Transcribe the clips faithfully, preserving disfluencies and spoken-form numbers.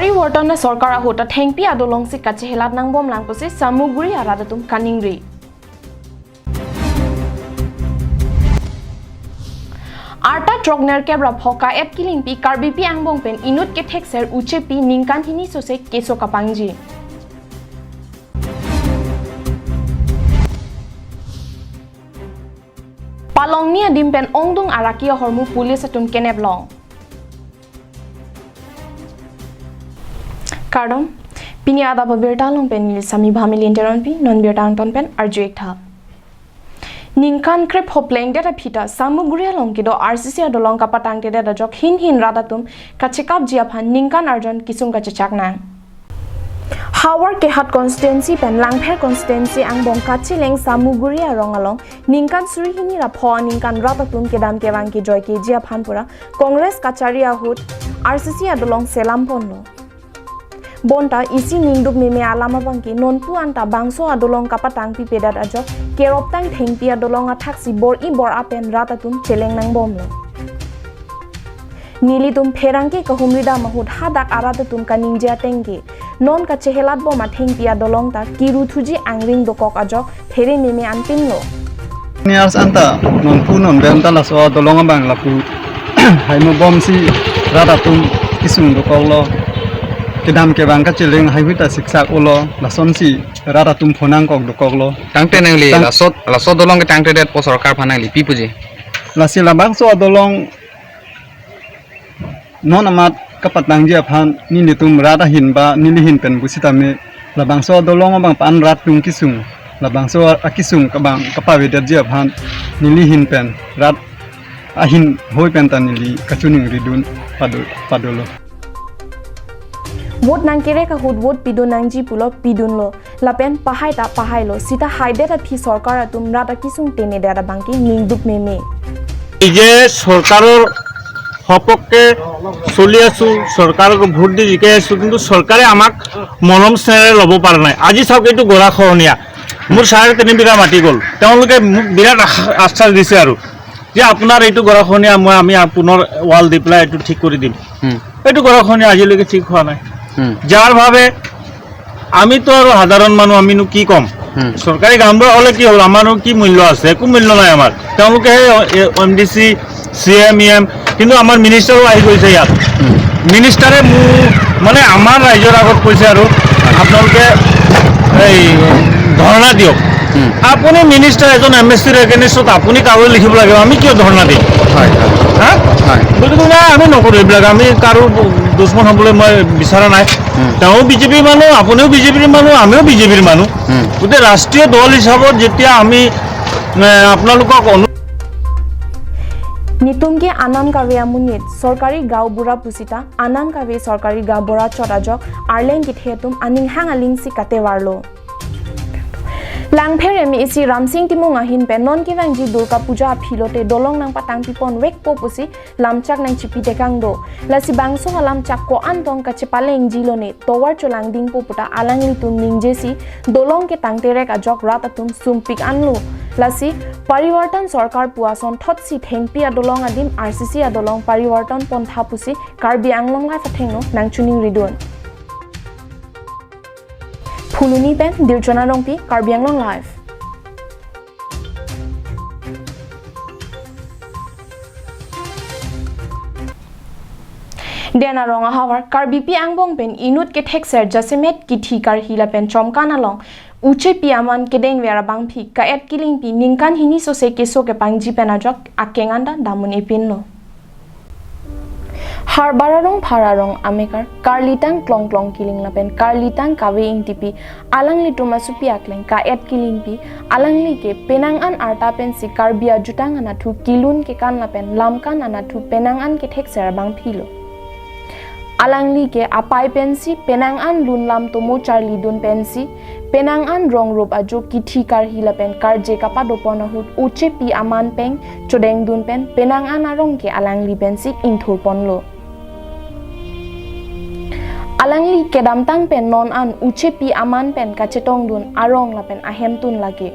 Parivartan sorkar ahut ta thengpi adolong si kachehelat nangbomlang pusi Samuguri arat atum kaningri. Arta throknerkep ra pho Ka-et Killingpi Karbipi angbong pen inut kethekser uchepi ningkan hini sose keso kapangji. Palongni adim pen ongdung araki ahormu police atum kenep long. Kardom, pini adap abirta along pen neli Sami Bhamili Teronpi, non birta angton pen arju ik tha. Ningkan krepho plengdet aphi ta Samuguri along kedo R C C adolong kapatangtedet ajok hin hin rat atum kachekapji aphan ningkan arjon kesung kachechak nang. Havar Kehat constituency pen Langpher constituency angbong kacheleng Samuguri arong along ningkan suri hini ra pho aningkan rat atum kedam kevang kejoi keji aphan pura Congress kachari ahut R C C adolong selam ponlo. Bonta isi ningdup meme alam abangke nonpu anta bangso adolong kapatangpipedet ajok keroptang thengpi adolong athaksi bor-i bor-a pen rat atum cheleng nangbomlo. Nelitum pherangke kahumri dam ahut hadak arat atum kaningje atengke non kachehelatbom athengpi adolong ta kiruthuji angring dokok ajok phere meme anpinlo. Niars anta nonpu nonbenta laso adolong abang lapu haimobomsi rat atum kesung dokoklo, kedam kevang kacheleng haihui ta siksak ulo, lasonsi rat atum phonangkok dokoklo. Tangte nangli Tang- lasot, laso adolong ketangtedet po sorkar aphan nangli pi puji? Lasi labangso adolong non amat kapatangji aphan nelitum rat ahin ba neli hin pen pusitame labangso adolong abang pan rat atum kesung, labangso akesung abang kapavedetji aphan neli hin pen rat ahin hoi pen ta neli kachiningridun pado, padolo. Vote nangkerek ahut vote pidun nangji pulo pidunlo. Lapen pahai ta pahailo, sita haidet aphi sorkar atum rat akesung tenedet abangke ningdup meme. এই যে চৰকাৰৰ সপক্ষে চলি আছো, চৰকাৰক ভোট দি জিকাই আছো, কিন্তু চৰকাৰে আমাক মৰম স্নেহেৰে ল'ব পৰা নাই। আজি চাওক, এইটো গৰাখহনীয়া, মোৰ চাৰে তিনি বিঘা মাটি গ'ল। তেওঁলোকে মোক বিৰাট আশ-, আশ্বাস দিছে আৰু যে আপোনাৰ এইটো গৰাখহনীয়া মই, আমি পুনৰ ৱাল দি পেলাই এইটো ঠিক কৰি দিম। হুম। এইটো গৰাখহনীয়া আজিলৈকে ঠিক হোৱা নাই। হুম। যাৰ বাবে আমিতো আৰু সাধাৰণ মানুহ, আমিনো কি ক'ম? হুম। চৰকাৰী গাঁওবুঢ়া হ'লে কি হ'ল? আমাৰনো কি মূল্য আছে? একো মূল্য নাই আমাৰ। তেওঁলোকে সেই এ-, M D C, C M, E M, কিন্তু আমাৰ মিনিষ্টাৰো আহি গৈছে ইয়াত। হুম। মিনিষ্টাৰে মোৰ, মানে, আমাৰ ৰাইজৰ আগত কৈছে আৰু, আপোনালোকে এই ধৰ্ণা দিয়ক। হুম। আপুনি মিনিষ্টাৰ এজন এম এছ চিৰ এগেইনষ্টত আপুনি কাগজ লিখিব লাগে, আমি কিয় ধৰ্ণা দিম? হয়, হয়। হা? হয়। গতিকে নাই, আমি নকৰোঁ এইবিলাক, আমি কাৰো দুশ্মন হ'বলৈ মই বিচৰা নাই। হুম। তেওঁ বিজেপিৰ মানুহ, আপুনিও বিজেপিৰ মানুহ, আমিও বিজেপিৰ মানুহ। হুম। গতিকে ৰাষ্ট্ৰীয় দল হিচাপত যেতিয়া আমি, এ, আপোনালোকক অনু- Netum ke Anam Kave amonit sorkari gaonbura pusita Anam Kave sorkari gaonbura chot ajok arleng kethe atum aning hang alingsi katevarlo. Langpher M A C Ramsing Timung ahin pen non kevangji Durga Puja aphi lote dolong nangpatangpipon vekpo pusi lamchak nangchipitekang do. Lasi bangso alamchak ko-an tong kachepalengji lone tovar cholangdingpo puta alanglitum ningjesi dolong ketangterek ajok rat atum sumpik anlo. Lasi Parivartan sorkar pu asonthotsi thengpi adolong adim R C C adolong parivartan pontha pusi Karbi Anglong Live athengno nangchiningridun. Phuloni pen Dirjona Rongpi, Karbi Anglong Live. Den arong ahavar Karbipi angbong pen inut kethekser jasemet kithi karhi lapen chomkan along uchepi aman kedengver abangpi Ka-et Killingpi ningkan hini sose keso kepangji pen ajok akeng anta damun ipinlo. Harbara rong phara rong amekar, karlitang Klongklong Killing lapen karlitang Kave Ingtipi, alanglitum asopi akleng Ka-et Killingpi, alangli ke penang an arta pensi Karbi ajutang anatthu kilun kekan lapen lamkan anatthu penang an kethekser abangpilo. Alangli ke apai pensi penang an lun lam tomo charlidun pensi penang an rong rup ajo kithi karhi lapen karje kapadopon ahut uchepi aman peng chodengdun pen penang an arong ke alangli pensi ingthurponlo. Alangli kedamtang pen non an uchepi aman pen kachetongdun arong lapen ahemtun lake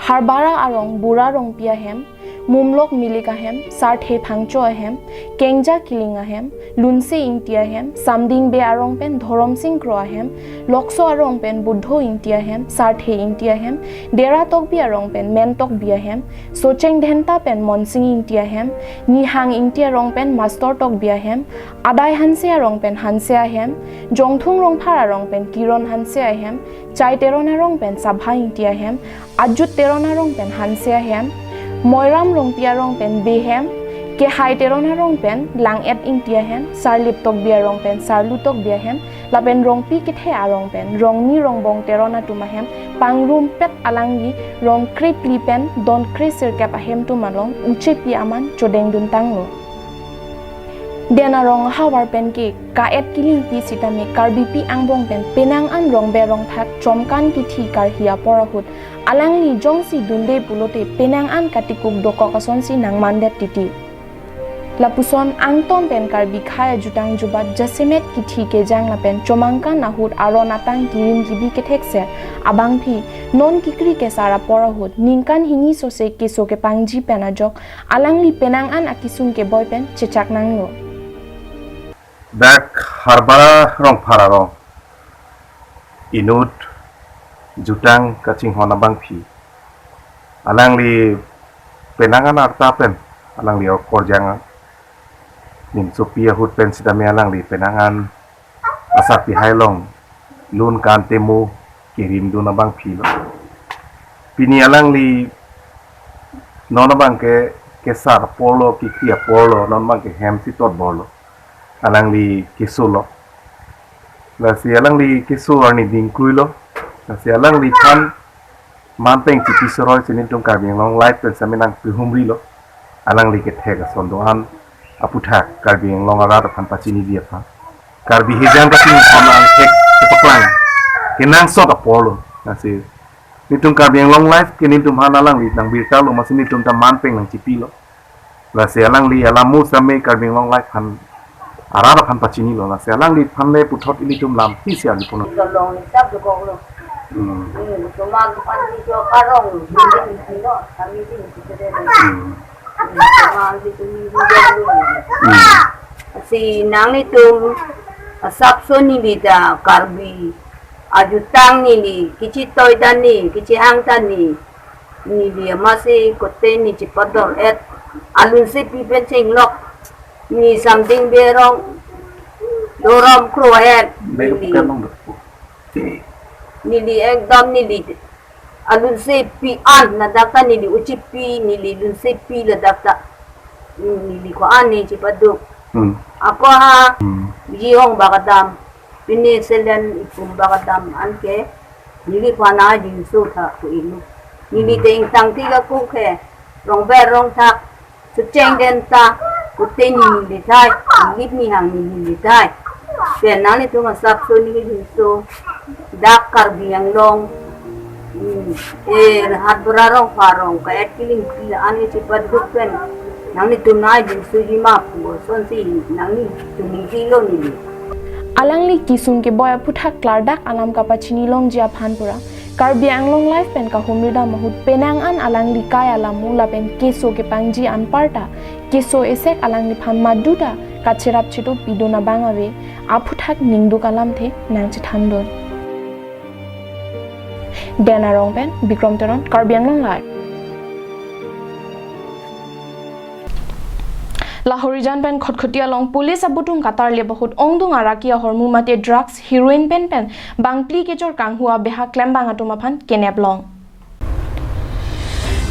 Harbara arong Bura Rongpi ahem, Mumlok Milik ahem, Sarthe Phangcho ahem, Kengja Kiling ahem, Lunse Ingti ahem, Samding Bey arong pen Dhoromsing Kro ahem, Lokso arong pen Buddho Ingti ahem, Sarthe Ingti ahem, Dera Tokbi arong pen Men Tokbi ahem, Socheng Dhenta pen Monsing Ingti ahem, Nihang Ingti arong pen Master Tokbi ahem, Adai Hanse arong pen Hanse ahem, Jongthung Rongphar arong pen Kiron Hanse ahem, Chai Teron arong pen Sabha Ingti ahem, Ajut Teron arong pen Hanse ahem, Moiram Rongpi arong pen Bey ahem, Kehai Teron arong pen Lang-et Ingti ahem, Sarlip Tokbi arong pen Sarlu Tokbi ahem, lapen Rongpi Kethe arong pen Rongni Rongbong Teron atum ahem pangrumpet alangli rong krephli pen don kresirkep ahemtum along uchepi aman chodengdun tanglo. Den arong ahavar pen ke ka-et kilingpi sitame Karbipi angbong pen penang an rongber rongthak chomkan kithi karhi apor ahut alangli jongsi dunde pulote penang an katikuk dokok asonsi nangmandet titi. Lapuson angton pen Karbi khei ajutang jubat jasemet kithi kejang lapen chomangkan ahut aron atang kirim kibi kethekser abangphi non kikri kesar apor ahut ningkan hini sose keso kepangji pen ajok alangli penang an akisung keboi pen chechak nanglo. Dak Harbara Rongphar arong inut jutang kachinghon abangphi alangli penang an arta pen alangli okorjang nimsopi ahut pen sitame alangli penang an asarpi hai along lun kan temo kirimdun abangphi lo. Pini alangli non abang ke kesar apor lo, kikri apor lo, non abang ke hem si tot bor lo. Alangli keso lo. Lasi alangli keso arni dingkrui lo. Lasi alangliphan manpeng chipi soroi si nelitum Karbi Anglong Live pen sitame nangpehumri lo. Alangli kethek ason do-an aputhak Karbi Anglong arat aphan pachiniji aphan. Karbi hejang kachinghon angthek kepaklang kenangsot apor lo. Lasi nelitum Karbi Anglong Live ke nelitum aphan alangli nangbirta lo, amatsi nelitum ta manpeng nangchipi lo. Lasi alangli alam mo sitame Karbi Anglong Live aphan arat aphan pachinilo. Lasi alangliphan le puthot ilitum lam pisi arjuponlo. Tolong ni sab dokok lo. Hmm. Hmm, cuma depan di jo karong, dinding di sino, kami di sini. Hmm. Hmm, cuma di sini di jo lo. Hmm. Si nanglitum asapso neli ta Karbi ajutang neli, kechitoi ta neli, kechihang ta neli. Neli amatsi kote neli chepador-et, alunsepi pen chenglok, neli Samding Bey arong, Dhorom Kro ahem, Bey neli, bukan long do. Neli ekdom neli alunsepi an, ladak ta neli uchepi, neli lunsepi ladak ta, neli ko-an neli chepaduk. Hmm. Ako ha, Hmm. Jihong Bakadam, pini selen ipum Bakadam anke, neliphan ajinso tha ko ilu. Neli Hmm. teng tang ti ka kuk he, rongber rongthak, Socheng Dhenta, kote neli le thai, neli Nihang neli le thai. Pen nanglitum asapso neli jinso, dak Karbi Anglong, hmm, eh, Harbara Rongphar arong, ka-et kilingpi an chepaduk pen nanglitum nangjinsojima pu asonsi nanglitum ningje lo neli. Alangli kisung keboi aputhak klardak alam kapachinilongji aphan pura Karbi Anglong Live pen kahumridam ahut penang an alangli kai alam mo lapen keso kepangji anparta keso esek alangliphan madu ta kacherap cheto pidun abang ave aputhak ningduk alamthe nangchethandun. Den arong pen Bikrom Teron, Karbi Anglong Live. Lahorijan pen Khatkhati along police abutum katarlip ahut ongdung araki ahormu mate drugs, heroin pen pen bangphli kejor kanghu abehak klembang atum aphan kenep long.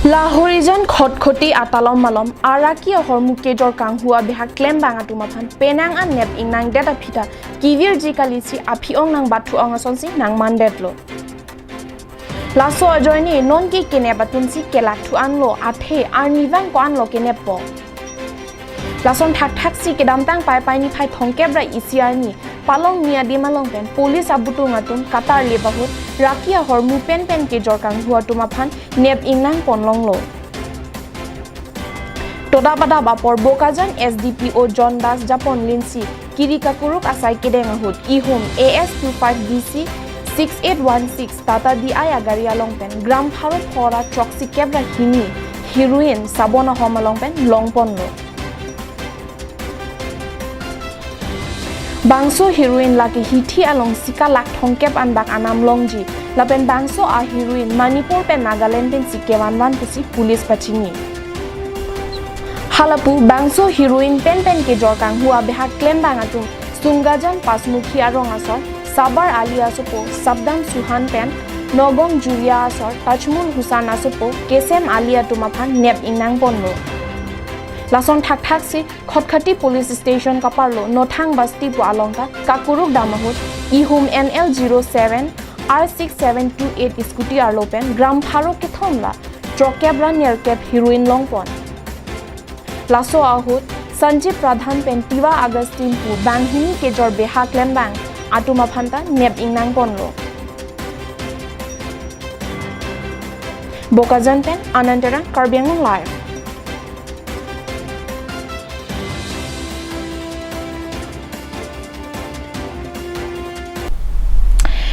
Lahorijan Khatkhati atalom malom araki ahormu kejor kanghu abehak klembang atum aphan penang an nep ingnangdet aphi ta kevirji kali si aphi ong nangbathu ong asonsi nangmandetlo. Laso ajoine non ke kenep atum si kelak thu anlo, athe arnivang ko-anlo keneppo. Lason thakthak si kedamtang Paipai niphai thomkep ra isi arni Palongni adim along pen police abutum atum katarlip ahut raki ahormu pen pen kejor kanghu atum aphan nep ingnang ponlonglo. Todap adap apor Bokajan S D P O John Das Japon Linsi kiri kakuruk asai kedeng ahut ihum A S two five D C six eight one six Tata D I agari along pen gram pharo phora throksi kep ra hini heroin sabon ahom along pen longponlo. Bangso heroin lake hithi along sika lakh thomkep anbak anam longji. Lapen bangso a heroin Manipur pen Nagaland pensi kevanvan pusi police pachini. Halapu bangso heroin penpen kejor kanghu abeha klembang atum Sungajan Pasmukhi arong asor Sabar Ali asopo Sabdam Suhan pen Nogong Julia asor Tajmul Husan asopo Kesem Ali atum aphan nep ingnangponlo. Lason thakthaksi Khatkhati Police Station kaparlo Nothang Basti pu along ta kakuruk dam ahut ihum N L zero seven R six seven two eight scooty arlo pen gram pharo kethom la throkkep ra nerkep heroin longpon. Laso ahut Sanjib Pradhan pen Tiva Augustine pu banghini kejor beha klembang atum aphan ta nep ingnangponlo. Bokajan pen Anand Terang, Karbi Anglong Live.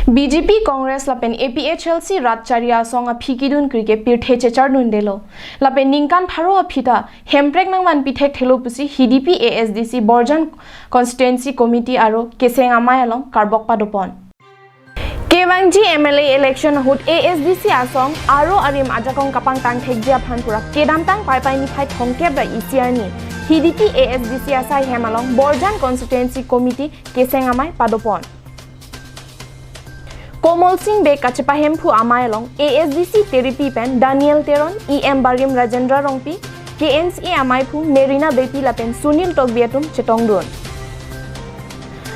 B J P, Congress lapen A P H L C rat chari asong aphi kedun kri ke pirthe chechardundelo. Lapen ningkan pharo aphi ta hemprek nangvanpi thekthelo pusi H D P A S D C Borjan Constituency Committee aro Keseng Amei along karbok padopon. Kevangji M L A election ahut A S D C asong aro arim ajakong kapangtang thekji aphan pura kedamtang Paipai niphai thomkep ra isi arni H D P A S D C asai hem along Borjan Constituency Committee Keseng Amei padopon. Komol Sing Bey kachepahemphu amei along A S D C Teripon pen Daniel Teron, E M Barim Rajendra Rongpi, K N C A ameiphu Merina Beypi lapen Sunil Tokbi atum chetongdun.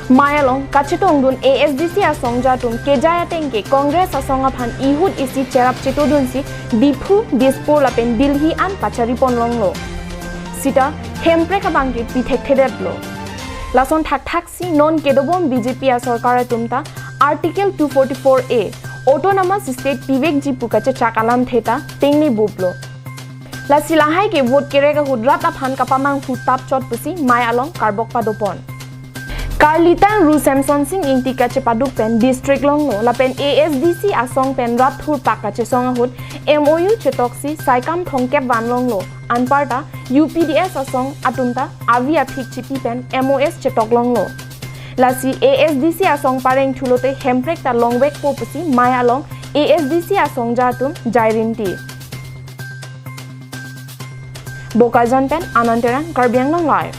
Mei along kachetongdun A S D C asongja atum kejai ateng ke Congress asong aphan ihut isi cherap chetodunsi Diphu, Dispur lapen Delhi an pacharipon longlo. Sita hemprek abang ke pi thekthedetlo. Lason thakthaksi non kedobom B J P asorkar atum ta Article two forty-four A Autonomous State pivekji pu kachechak alamthe ta tengne buplo. Lasi lahai ke vote kerek ahut rat aphan kapamanghu tap chot pusi mei along karbok padopon. Karlitang Ru Semson Sing Ingti kachepaduk pen district longlo lapen A S D C asong pen rat thurpak kachesong ahut M O U chetoksi saikam thomkep van longlo. Anparta U P D S asong atum ta avi aphik chipi pen M O S chetok longlo. Lasi A S D C asong pareng thulote hemprek ta longvekpo pusi mei along A S D C asongja atum jairinti. Bokajan pen Anand Terang, Karbi Anglong Live.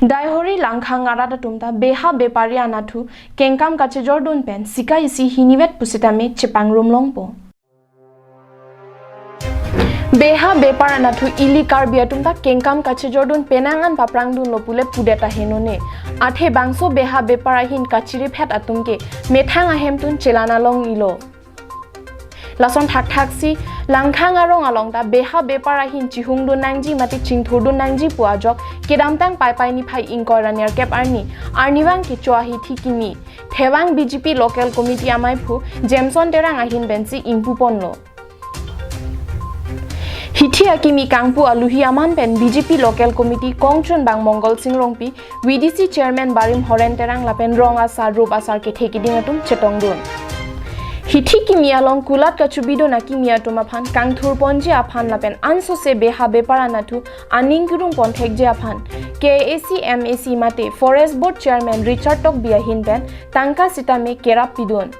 Daihori Langkhang arat atum ta beha bepari anatthu kengkam kachejordun pen sika isi hinivet pusitame chepangrum longpo. Beha bepar anatthu ili Karbi atum ta kengkam kachejordun penang an paprangdunlo pule pudet ahenone. Athe bangso beha bepar ahin kachiriphet atum ke methang ahemtun chelana long-ilo. Lason thakthaksi Langkhang arong along ta beha bepar ahin chihungdun nangji mate chingthurdun nangji pu ajok kedamtang Paipai niphai ingkoi ra nerkep arni arnivang kecho ahithi kimi Thevang B J P Local Committee ameiphu Jameson Terang ahin pensi ingpuponlo. Hithi akimi kangpu aluhi aman pen B J P Local Committee kongchunbang Mongol Sing Rongpi, V D C Chairman Barim Horen Terang lapen rong asar rup asar kethe kiding atum chetongdun. Hithi kimi along kulat kachubidun akimi atum aphan kangthurponji aphan lapen ansose beha bepar anatthu aning kerungpon thekji aphan K A A C M A C mate Forest Board Chairman Richard Tokbi ahin pen tangka sitame kerap pidun.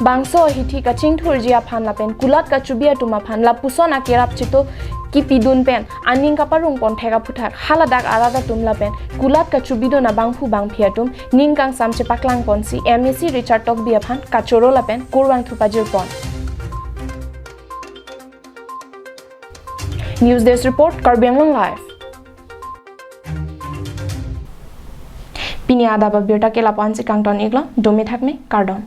Bangso ahithi kachingthurji aphan lapen kulat kachubi atum aphan lapuson akerap chito kipidun pen aning kaparungpon thek aphuthak haladak arat atum lapen kulat kachubidun abangphu bangphi atum ning kangsam chepaklangponsi M A C Richard Tokbi aphan kachoro lapen kurvangthu pajirpon. News Desk Report, Karbi Anglong Live. Pini adap abirta ke lapu-ansi kangton-iklo, dome thakme, kardom.